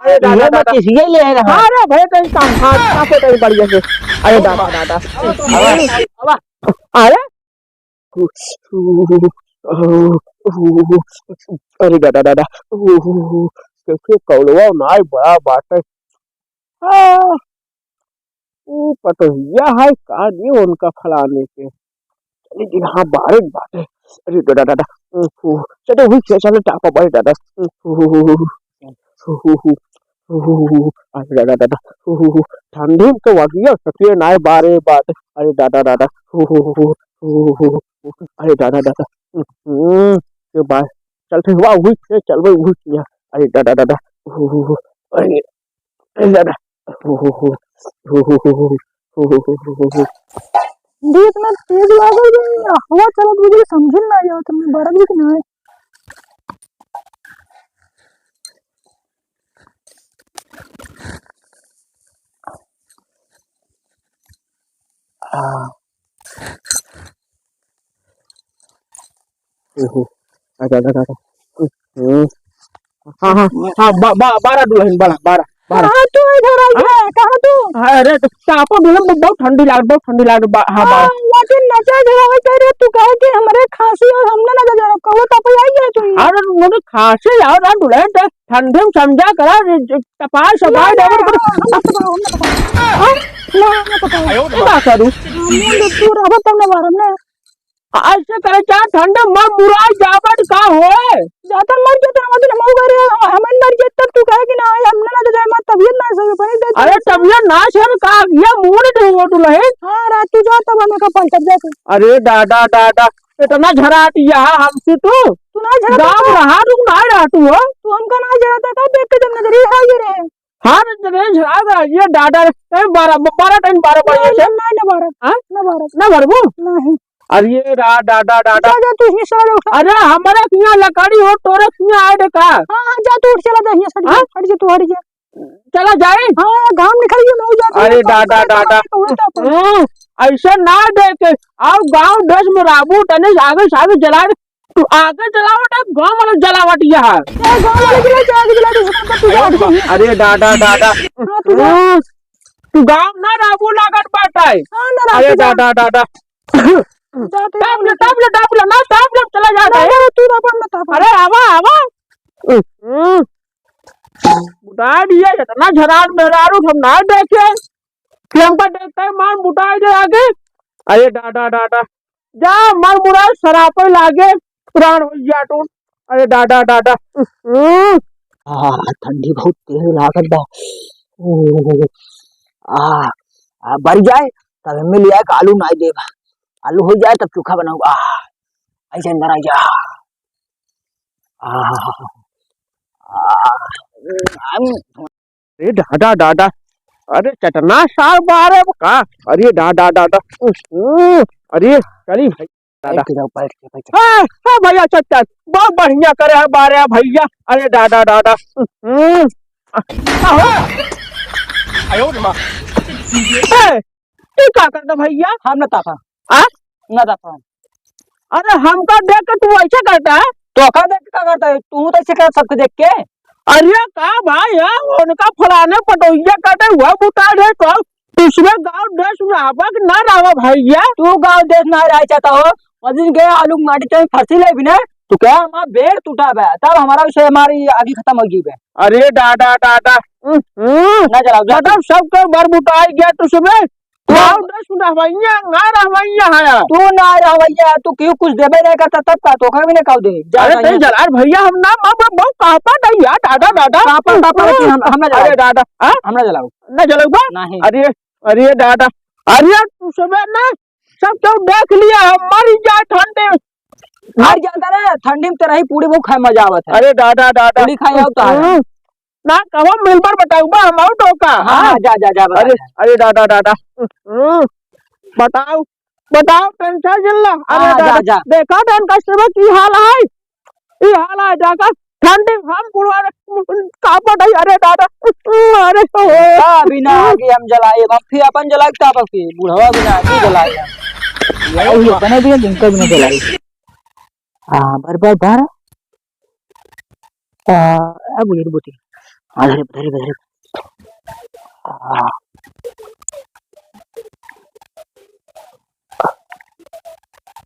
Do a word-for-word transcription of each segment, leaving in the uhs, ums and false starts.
अरे दादा, ये दादा। बस इसी ले रहा। अरे भाई, कहीं काम, हाँ, काम पे कहीं बढ़िया से। अरे दादा, दादा। अरे, अरे, अरे दादा, दादा। कैसे कौलवा नाई बड़ा बाटे। हाँ, ऊ पतोहिया है का नहीं उनका फलाने के। चले जी, हाँ, बारे बाटे। अरे दादा, दादा। चलो, हुई से चलो, टापा बारे दादा। अरे दादा, दादा। ठंडी में तो वाकिया सकिए नाई बारे बाटे। अरे दादा, दादा। अरे दादा, दादा। हम्म, ये बात। चल, ठीक बा, हुई से चल भाई, हुई से। अरे दादा, दादा। अरे, अरे दादा। दी इतना तेज लागल बा, हवा चलत बा, समझे ना आया, तुमने बरफ भी नहीं। आ। ओहो, आ जा, आ जा, आ जा। हम्म। हाँ, हाँ, हाँ, बा-, बा-, बारह दुल्हन, बारह, बारह, बारह। कहाँ तू इधर आई है? कहाँ तू? अरे, तो चापो दुल्हन, बहुत ठंडी लाग, बहुत ठंडी लाग, बा-, हाँ, हाँ, बारह। लेकिन नचा जरा वही कह रहे, तू कहे कि हमरे खांसी और हमने ना जरा, कहो तो पे आई है तू। अरे, मुझे खांसी और ना दुल्हन, तो ठंडी में समझा करा, रे, ज-, तपाई, सफाई, ना, ना, डबल कर। हम ना तपाई, हम ना तपाई। हाँ? ना, हम ना तपाई। आयो रे ये बाप। का करूँ? हाँ, मुंह देख, तू रहो तब ना मारम ना। ऐसे करे क्या ठंडे में मुराई जावत का होए? जाता मर जाता, हम तो हम करे, हम, हम मर जाता, तब तू कहे कि ना, हम ना, ना जाए, हमार तबीयत ना सही, बनी दे अरे, तबीयत ना सही का, ये मूड नहीं हो तू रहे। हाँ, रात तू जा, तब हमें का पलटब जा तू। अरे दादा, दादा, इतना झरात यहाँ हमसे तू? तू ना झरात गाँव का? रहा, तू ना रहा तू हो? तू हमका ना झराता का, देख के जब नजरिया आ गई रहे। हाँ, रे, रे, झरा, झरा, ये दादा रे, ए, बारह, ब-, बारह टाइम बारह बढ़िया से। नहीं, नहीं, ना बारह, हाँ? ना बारह। ना भरबू? नहीं। अरे, ये रा-, दादा, दादा। जा, जा, तू ही साला उठा। अरे, हमारे हियाँ लकड़ी हो, तोरे हियाँ आए रे का? हाँ, हाँ, जा, तू उठ, चला जा, हियाँ से हट जा, हाँ? हट जा, तू हट जा। चला जाए? हाँ, घाम निकल गया, मैं जा, अरे, जा, दादा, जा, दादा। जा, जा, जा, जा। हम्म, ऐसे ना दे के, आओ गाँव देश में राबू, तने आगे से आगे जला दे। तू आगे जलावट है, गाँव वाला जलावट यह है। ए, गाँव वाले जला, आगे जला, दूसरा पर तू जा, आगे। अरे दादा, दादा। हाँ, तू जा। हम्म, तू गाँव ना रहबू लागत बाटे। हाँ, ना रहबू, अरे जा। दादा, दादा। जा, तू ताप ले, जा। ताप ले, ताप ले, ना, ताप ले, चला जा, ना, ताप। ना, तू ना, अपन ना ताप। अरे, आवा, आवा। हम्म। बुता दिया, इतना झरार मेहरारू हम ना देखे। फिर हमका देखते ही मान बुताई दे आगे। अरे दादा, दादा, जा मर मुरा सरापे लागे, पुरान हो गया तो। अरे दादा, दादा। हम्म। आ, ठंडी बहुत तेज लागत बा। ओ, आ, आ, बरी जाए, तब हमें ले आए, आलू नाई देब। आलू हो जाए, तब चोखा बनाऊँ। आ, ऐसे अंदर आ जा। आ, आ, हम अरे दादा, दादा, अरे चटना सार बारे का? अरे दादा, दादा, हम्म, अरे चली भाई, दादा। बैठ के जाओ, बैठ के, बैठ के। हाँ, हाँ भैया, चल, चल, बहुत बढ़िया करे है बारे भैया। अरे दादा, दादा, हम्म, आहो। आयो रे माँ। ए, तू का करता भैया? हम न तापा। आ? न तापा। अरे हमका देख के तू ऐसे करता है? तो का देख के का करता है? तू तो ऐसे कर सबके देख के। अरे का भाई है, उनका फलाने पटोहिया करते हुआ बुता दे तो दूसरे गाँव देश में आवा कि ना रहा भैया? तू गाँव देश ना रह चाहता हो, और दिन गए आलू माटी ते फंसी ले भी ना, तो क्या हमारा बेड़ टूटा बे, तब हमारा विषय हमारी आगे खत्म हो गई बे। अरे दादा, दादा, हम्म, ना चलाओ, जा। मतलब सबके बर बुटाई गया तुझमें। तू गाँव ना सुना भैया, ना रह भैया है। तू ना रह भैया, तू क्यों कुछ देबे नहीं करता, तब का तो कभी नहीं कह दे। जा अरे भाई, नहीं जला भैया, हम ना, हम बहुत कांपा नहीं यार, दादा, दादा। कांपा, कांपा लेकिन हम, हम ना जलाओ। अरे दादा, हाँ? हम ना जलाओ। ना जलाओ बा? नहीं। अरे, अरे दादा, अरे तू सबे ना, सब तो देख लिया, हम मर जा ठंडे। मर जाता रे, ठंडी में तेरा ही पूरी वो खाए मजा आवत है। अरे दादा, दादा। पूरी खाए आओ तो आ जा। हम्म। ना कहो मिलबर बताऊ बा हम आउट हो का? हाँ, हाँ, हाँ? जा, जा, जा, बता, अरे, जा। अरे दादा, दादा। हम्म, बताओ, बताओ, टेंशन जिल्ला। अरे हाँ, दादा, जा, जा। देखा धन कस्टमर की हाल है? ई हाल है, देखा, ठंडी हम बुढ़वा रे, का बताई, अरे दादा, अरे तो। का बिना आगे हम जलाए, हम फिर अपन जलाए, का बाकी? बुढ़वा बिना आगे जलाए। यही अपने भी जिनका बिना जलाए। आ, बर, बर, बर। आ, आ, बुढ़ी, बुढ़ी। हाँ, धरे, धरे, धरे। हाँ।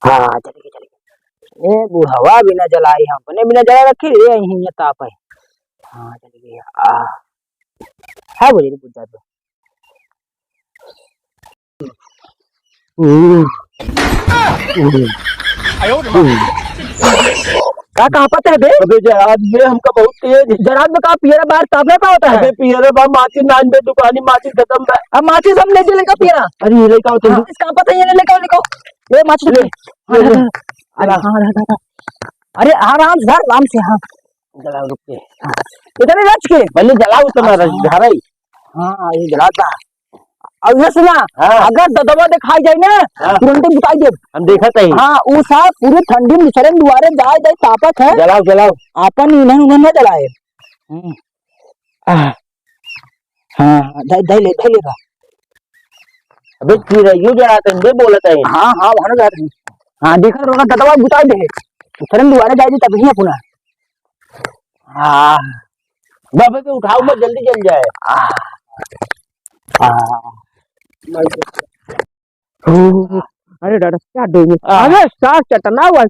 हाँ, चल गई, चल गई। ए, बुढ़वा बिना जलाए, हम अपने बिना जलाए रखी, ए, यहीं ये ताप है। हाँ, चल गई। आ। हाँ, बोले रे, बुढ़ा तो। का, का पता है बे? अबे जराद में हमका बहुत तेज। जराद में का पियरा बार तापे का होता है? अबे पियरा बार माचिस नान बे, दुकानी माचिस खतम बा। अब माचिस हम लेके लेके पियरा। अरे ये लेके आओ तुम। हाँ, इसका पता है, ये लेके आओ, लेके आओ। ये माचिस ले, ले, ले। अरे, अरे, हाँ, हाँ, हाँ, हाँ। अरे आराम से, आराम से, हाँ। जलाओ रुक के। इधर ही रच के। पहले जलाओ तुम्हारा अच्छा। घर ही। हाँ, ये जलाता। अब ये सुना, हाँ। अगर ददवा दिखाई जाए ना, हाँ। तुरंत बुताई दे। हम देखत हई। हाँ, उ साहब पूरी ठंडी में निसरन दुआरे जाए जाए तापत है। जलाओ, जलाओ। आपन इन्हें उन्हें न जलाए। हम्म। आह। हाँ, हाँ, धइ, धइ ले, धइ ले बा। अबे चिरैयो जलात है, बे बोलत है। हाँ, हाँ, वहाँ जात है। हाँ, देखत रहो, ददवा बुताई दे। निसरन दुआरे जाए जाए तब ही अपना। हाँ। बाबा के उठाओ मत, जल्दी जल जाए। आ, आ। ओ, अरे दादा, क्या डूबे? आ। अरे सार चटना हुआ।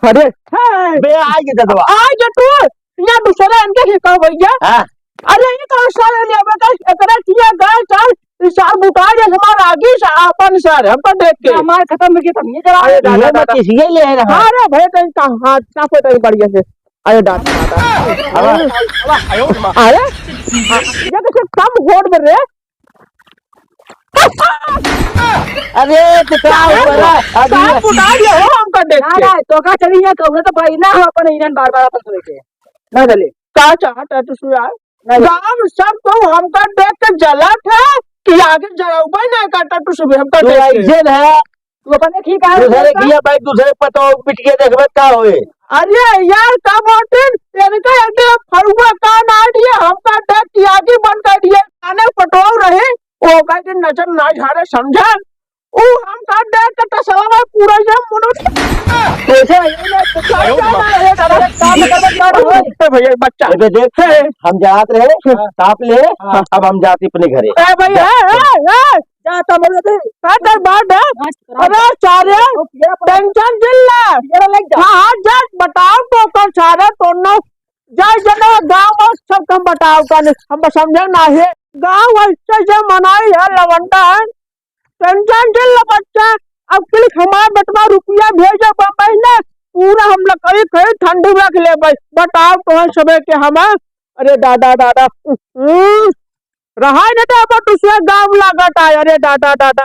अरे, हे। बे, आ गए दादा। आ जा तू, यहाँ दूसरे अंडे के कहो भैया। हाँ। अरे, ये कहाँ सारे ले आवे का? एकरा किया गाय का, ये सार बुता दे हमारा आगे से आपन सार, हमको देख के। हमारे खत्म हो गया, तब ये जरा अरे, दादा, ये दादा। किसी ये ले रहा है? अरे भाई, कहीं का हाथ ना पता ही बढ़िया से। अरे दादा, दादा। अरे, अरे, ये कैसे कम वोट में रे? अरे, तो का हुआ रे? अभी का फुटा दिया हो हमका देख ना, के? ना, तो का चली है, तो उन्हें तो भाई ना हो अपन इंजन बार-बार अपन सोए के। ना चले। का चाहत है तू सुयार? ना चले। गाँव सब तो हमका देख के जलत है कि आगे जलउबे नहीं करता तू सुबह हमका तू देख के। ऐसे है, तू अपने ठीक है, दूसरे बोलता। किया भाई, दूसरे पतो बिटिया देखबे का होए? अरे यार, का बोलते? इनका एक फरुआ का ना दिए, हमका देख के आगे बन कर दिए, खाने पटो रहे, वो कह के नजर ना झारे, समझा? ऊ हमका देख के टसवा में पूरा ये मुनु कैसे है? ये ना, तो क्या, क्या ना, ये दादा, काम कर, कर, कर, ए भैया, बच्चा। अबे देख, हम जात रहे, हाँ। ताप ले, हाँ। अब हम जाते अपने घरे। ए भैया, जा। ए, ए, ए। जा, तब बोलो दे। ए, तेरे बाप है। हाँ, चुप रहो। अरे, सारे, ओ, पियरा पड़ा। टेंशन जिल्ला। पियरा लग जा। हाँ, हाँ, जा, बताओ तो कर सारे, तो न, जा, जना, गाँव में सब कम बताओ कर, हम समझे ना है। गाँव ऐसे जे मनाई है, लवंडा है। टेंशन जिल्ला बच्चा, अब click हमार बेटवा रुपया भेजे बम्बई ने, पूरा हम लकड़ी खरीद ठंडी रख ले भाई। बताओ तो है सबे के हमार, अरे दादा, दादा, हम्म। रहा न दे, अब दूसरे गाँव लागत आए। अरे दादा, दादा,